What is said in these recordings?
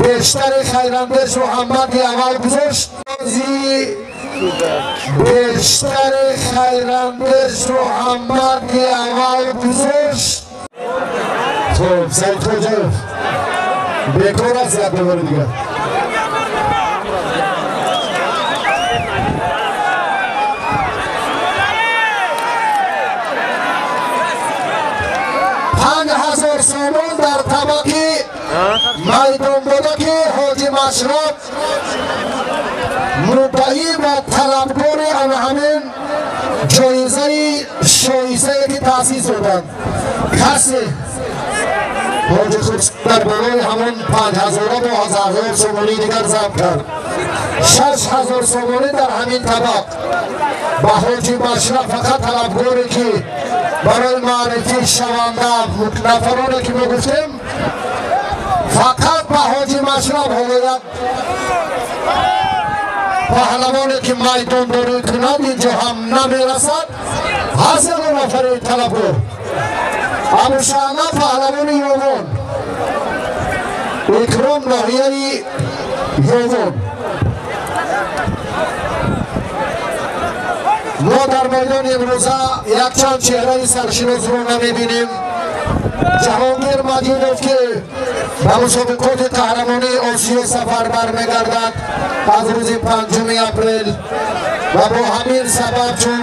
بیشتر خیراندش محمد اول گذاشت. بیشتر خیراندش محمد اول گذاشت. خب سید خوجف بیکار است یک دوباره دیگه. 5000 سومون در طبقی میدان بوده که حاجی مشرف مدعی و طلبکار همین جایزه شایسته که تأسیس دادند. کسی حاجی خود در بالای همون 5000 با 1000 سومونی دیگر ضرب کرد. 6000 سومونی در همین طبق با حاجی مشرف فقط طلبکاری که برای معرفی شونده نفرانی که ما گفتیم فقط به حاجی مشرف هویت پهلوانی که میدان داری کند اینجا هم نمیرسد. هست نفر طلبکار ابوشعمه پهلوان یوان اکرام ناحیه یوان. ما در میدان امروزه یک چند چهره سرشناس رو نمیبینیم. جهانگیر مدینوف که به مسابقات قهرمانی آسیا سفر برمیگردد از روز 5 اپریل و با همین سبب چون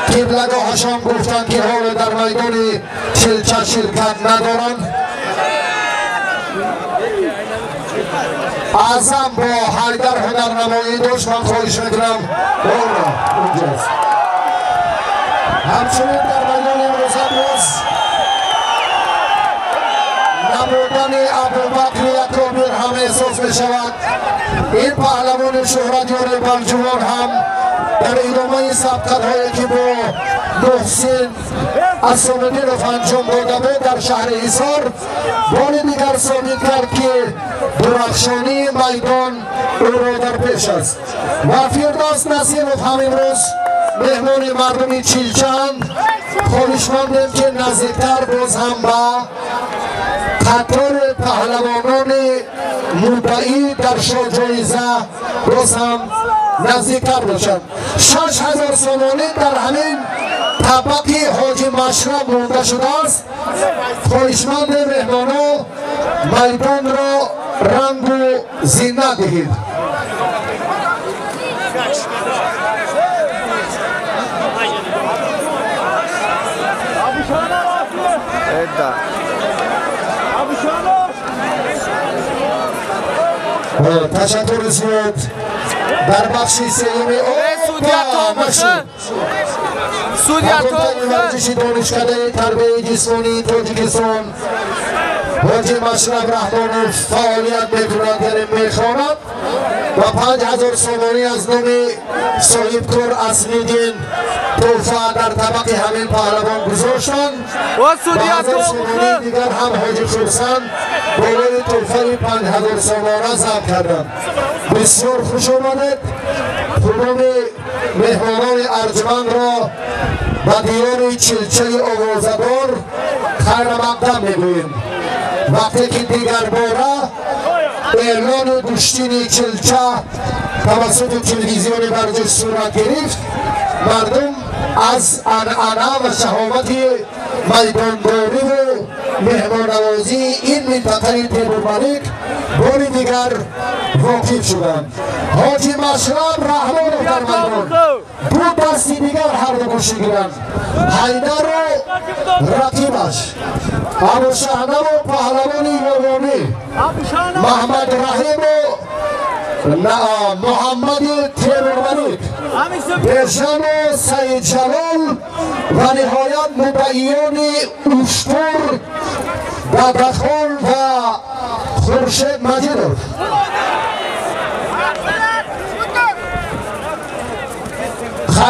قبلگاهشان گفتند که حالا در میدان چلچه شرکت ندارند، اعظم با حیدر هنرنمایی داشت. من خواهش میکنم اونجاست. همچنین در میدان امروز باز نبودن ابوبکر اکابر هم احساس می شود. این پهلوان شهرتیار بلجوان هم در ادامه سبقت هایی که با محسن اسامدینوف انجام داده بود در شهر حصار بار دیگر ثابت کرد که درخشانی میدان او را در پیش است. و فردوس نصیروف هم امروز مهمان مردم چیلچند. خواهشمندیم که نزدیکتر باز هم به قطار پهلوانان مدعی در جایزه باز هم نزدیکتر باشند. 6000 سومانی در همین طبقی حاجی مشرف مونده شده است. خواهشمند مهمانان میدان را رنگ و زینت دهید. تشکر زیاد. در بخش سوم ورزش دانشکده تربیه جسمانی تاجیکستان حاجی مشرف رحمانوف فعالیت میکند، یعنی میخواند و 5000 سومانی از نام صاحبکار اصلیدین تحفه در طبق همین پهلوان گذاشتند. و 1000 سومانی دیگر هم حاجی خرسند بالای تحفه 5000 سومانه ضرب کردند. بسیار خوش آمدید. تمام مهمانان ارجمند را به دیار چلچه آوازدار خیر مقدم میگوییم. وقتی که دیگر باره اعلان گوشتین چلچه توسط تلویزیون ورزش صورت گرفت، مردم از عنعنه و شهامت میدانداری و مهماننوازی این منطقه تیمورملک بار دیگر واقف شدند. حاجی مشرف رحمانوف در میدان دو دستی دیگر هر دو گوشی گیرند. حیدر و رقیبش ابوشهنه و پهلوان یوانی محمد رحیم و محمد تیمورملک، بیژن و سید جلال و نهایت مدعیان اوشتور دادخان و خورشید مجیدوف.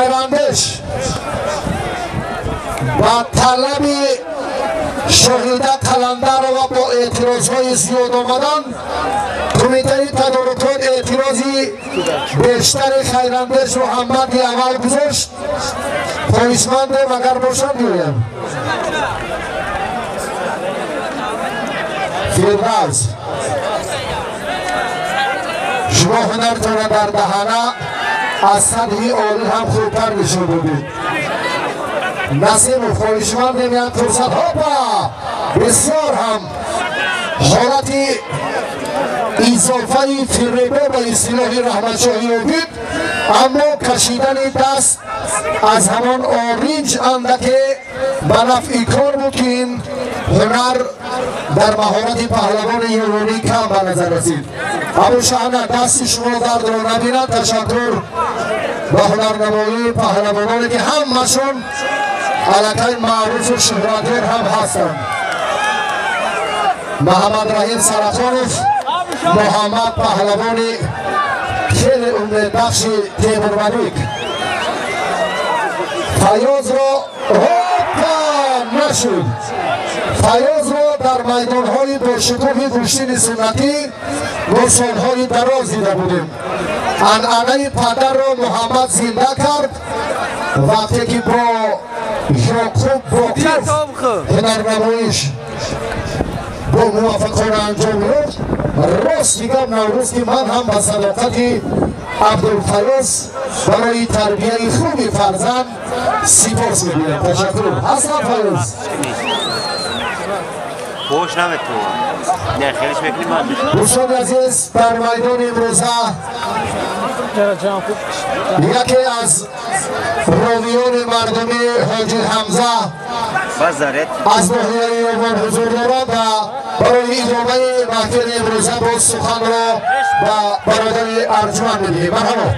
Хайрандеш ба талаби Шоҳида Қаландарова бо эътирозҳои зиёд омадан, кумитаи тадорукот эътирози бештари Хайрандешро ҳам мадди аввал гузошт. Хоҳишмандем агар бошад гӯям. Фирдавс, шумо ҳунартонро дар даҳана аз сатҳи олӣ ҳам хубтар нишон додед. Насимов, хоҳишмандем як фурсат. Ҳопа! Бисёр ҳам ҳолати изофаи фиребо ба истилоҳи Раҳматшоҳи Обид, аммо кашидани даст аз ҳамон оринҷ андаке ба нафъи кор буд, ки ин ҳунар дар маҳорати паҳлавони юнонӣ кам ба назар расид. Абушаҳна, дасти шумо дардро набинад. Ташаккур ба ҳунарнамоии паҳлавононе ки ҳамашон аллакай маъруфу шӯҳратёр ҳам ҳастанд. Муҳаммад Раҳим Сарахонов, Муҳаммад паҳлавони хеле умедбахши Темурмалик. Фаёзро ҳопа нашуд. Фаёзро дар майдонҳои бошукӯҳи гӯштини суннатӣ бо солҳои дароз дида будем. Анъанаи падарро Муҳаммад зинда кард вақте ки бо Ёқуб Боқиров ҳунарнамоиш бо муваффақона анҷом ёфт. Рост дигар Наврӯз ки ман ҳам ба садоқати Абдулфаёз барои тарбияи хуби фарзанд сипос мегӯям. Ташаккур. Ҳасан Фаёз. Бош наметавонам. Не, хелиш мекунӣ ман. Дӯстони азиз, дар майдони имрӯза яке аз ровиёни мардумӣ Ҳоҷи Ҳамза аз ноҳияи Ёвон ҳузур дорад ва барои идомаи маҳфили имрӯза боз суханро ба бародари арҷманд медиҳем. Марҳабо.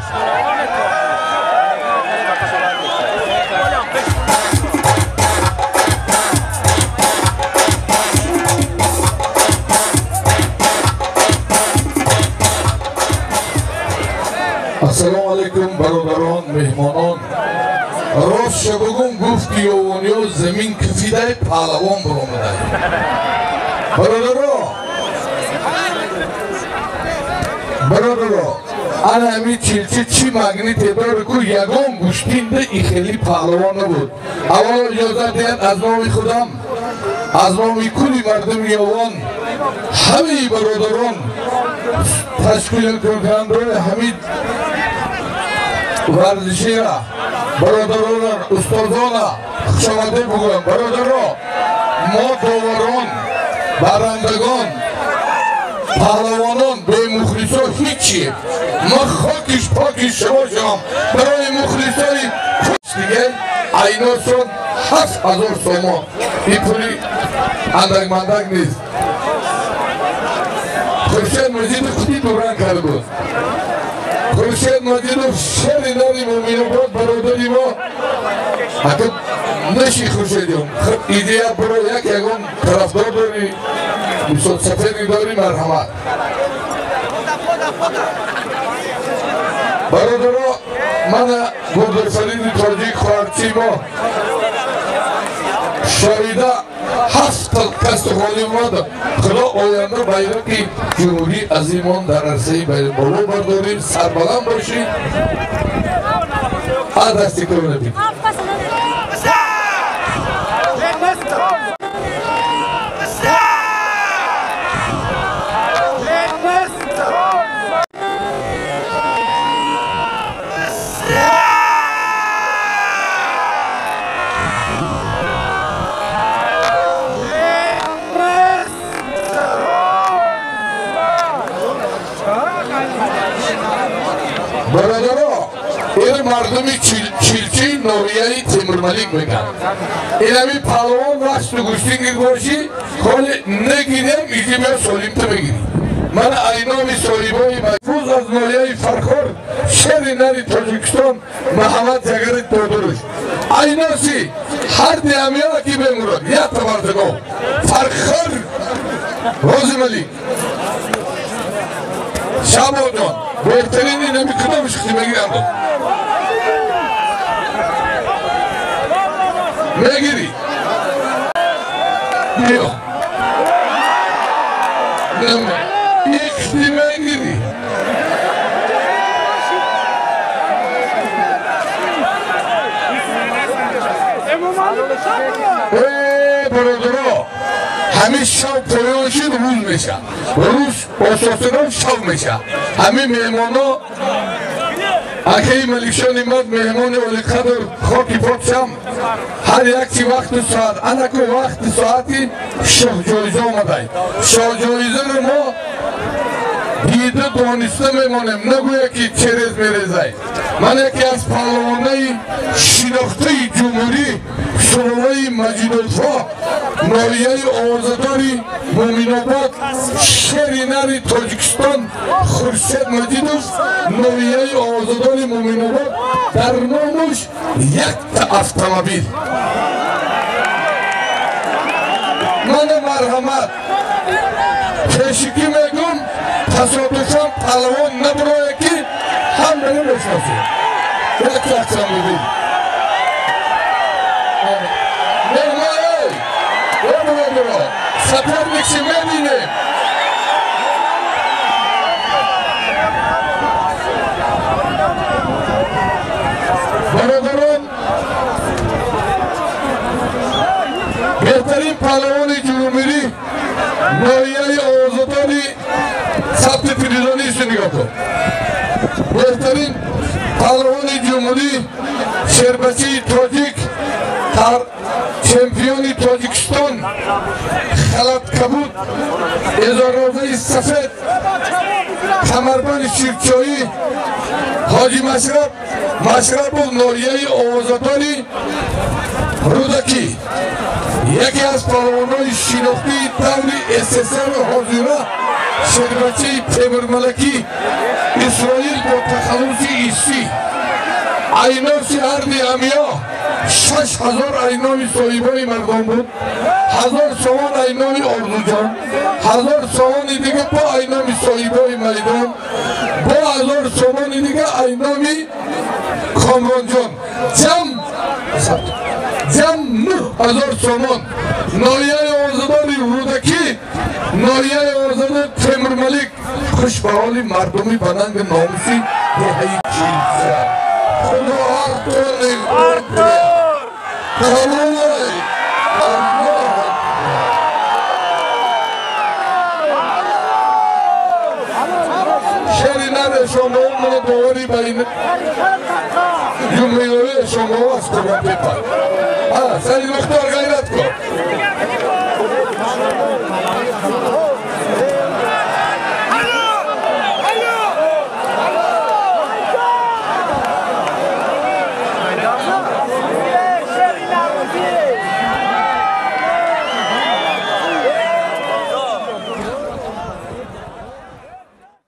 Ассалому алайкум, бародарон, меҳмонон. Ростша бугум, гуфт ки ёвониё замин кафидай, паҳлавон баромадай. Бародаро, бародаро, ана ҳамин чилчи чӣ магните дорӣ ку ягон гӯштинда и хеле паҳлавон набуд. Аввало иҷозат диҳед аз номи худам, аз номи кулли мардуми Ёвон, ҳамаи бародарон, ташкилкунандаои ҳамин варзишира, бародарона, устозона хушомадед бигӯям. Бародаро, мо доварон, барандагон, паҳлавонон бемухлисо ҳичи. Ма хокиш покиш шумо шавам. Барои мухлисои диге айносон 7000 сомон. Ин пули андак-мандак нест. Хуршед Маҷидов худи дуранг карда буд. Хуршед Маҷидов шери нари муъминобод бародари мо. Ака наши Хуршедён, идея баро як ягон тарафдор дорӣ, мисол сафери дорӣ, марҳамат. Бародаро, мана гурдофариди тоҷик хоҳарчи мо Шоҳида 7 касу ғолиб омад. Худо оянда байрақи ҷумҳурии азимон дар арсаи боло бардорем, сарбаланд бошед. Аз дасти кор набид. Бародаро, ин мардуми Чилчи ноҳияи Темурмалик мегӯянд. Ин ҳамин паҳлавон вақту гӯштингир бошӣ, ҳоли нагирем, иҷи биё солимта мегирӣ. Ман айноми соҳибои маҳфуз аз ноҳияи Фархор, шери нари Тоҷикистон Муҳаммад Ҷагари Додуруш. Айноси ҳар диамиёна ки бемурод, як табарзаго. Фархор Розималик. Шабоҷон, беҳтарини нами кудомш хити мегирам. Мегирӣ? Биё. Ихти мегирӣ. Бародаро, ҳамин шав поён шуд, рӯз меша. Рӯз ососирон шав меша. Ҳамин меҳмоно акаи Маликшон имад, меҳмони олиқадр, хоки покшам. Ҳар якчи вақту соат, анаку вақти соати шоҳҷоиза омадай. Шоҳҷоизаро мо дида дониста мемонем, нагӯя ки через мерезай. Ман яке аз паҳлавонаи шинохтаи ҷумҳурӣ, сулолаи Маҷидулфо, ноҳияи овозадори Муъминобод, шери нари Тоҷикистон Хуршед Маҷидов, ноҳияи овозадори Муъминобод, дар номуш якта автомобил. Мана марҳамат, пешикӣ мегум, тасодуфан паҳлавон набуроя ки ҳам намешносем. Як автомобил. Соперникши мебинем. Бародарон, беҳтарин паҳлавони ҷумҳурӣ, ноҳияи овозадори сабти телевизионишу нигоҳ кун. Беҳтарин паҳлавони ҷумҳурӣ, шербачии тоҷик, чемпиони Тоҷикистон, халаткабуд, эзорозаи сафед, камарбани ширчоӣ, ҳоҷи Машраб Машрабов, ноҳияи овозадори Рӯдакӣ, яке аз паҳлавонои шинохтии даври СССР ҳозира, шербачаи Темурмалакӣ Исроил бо тахаллуси Исӣ, айноси ҳарди амиё, 6000 айноми соҳибони мардон буд, 1000 сомон айноми Орзуҷон, 1000 сомони дига бо айноми соҳибони майдон, бо 1000 сомони дига айноми Комронҷон, ҷамъ 9000 сомон. Ноҳияи овозадори Рӯдакӣ, ноҳияи овозадори Темурмалик. Хуш ба ҳоли мардуми бананги номуси деҳаи Чилча. Худо ҳартони паҳлавон. Аллоҳ акбар. Шери наре шумо мана боварӣ ба ин ҷумҳуриёи шумо аз Қурбонтепа. Сари Мухтор ғайрат кун.